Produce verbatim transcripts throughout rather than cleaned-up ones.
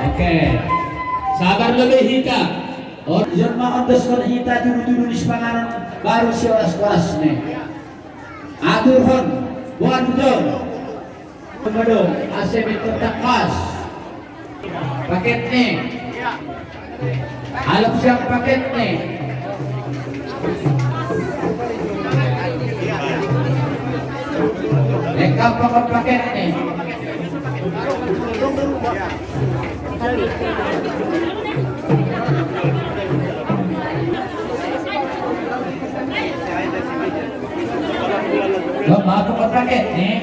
Oke. Sabar lebih hita. Oh, jangan mau terus kalau hita dulu-dulu di sepanganan baru si oras-oras nih. Atur hon, buat betul. Betul, A C B tetap pas. Paket nih. Alap siap paket nih. Lengkap paket paket nih. Lo mau paket paket nih.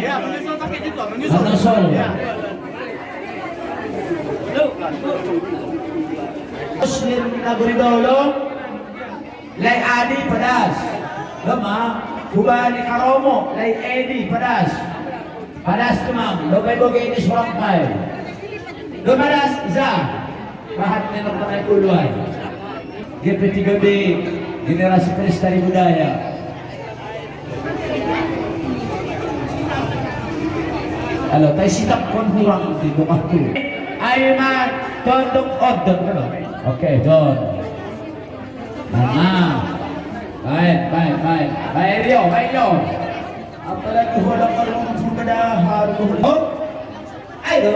Menyusul. Muslim Nagori Dolo, lai Adi pedas. Lema, Kubani Karomo, lai Edi pedas. Pedas temang, lo bai boge ini sorang pai. Lo pedas, za. Pahat ni lo pakai puluai. G P tiga B, Generasi Pelestari Budaya. Halo, tai sitap kon hurang di rumah tu. Ai ma, tondok odot, halo. Oke, Don. Nah, baik, baik, baik. Baik, Rio, baik, Rio. Apalagi hodok kalau mau sudah harus. Ayo.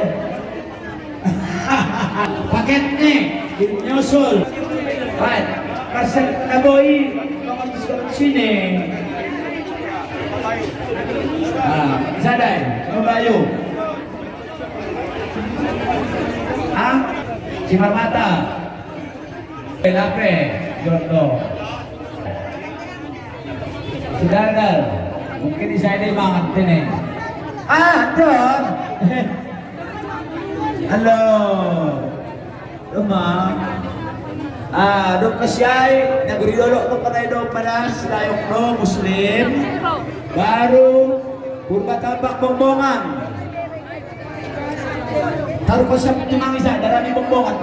Paket nih, nyusul. Pat, persen kaboi, sini. Ah, sadai, membayu. Ah, Cimarmata. Kenapa? Jodoh. Saudara, mungkin saya ini banget ini. Ah, Don. Halo. Rumah. Ah, dok kasiai, negeri dulu dok kena dok panas, layok no muslim. Baru purba tambak bombongan. Taruh kosong cuma bisa darah di bombongan.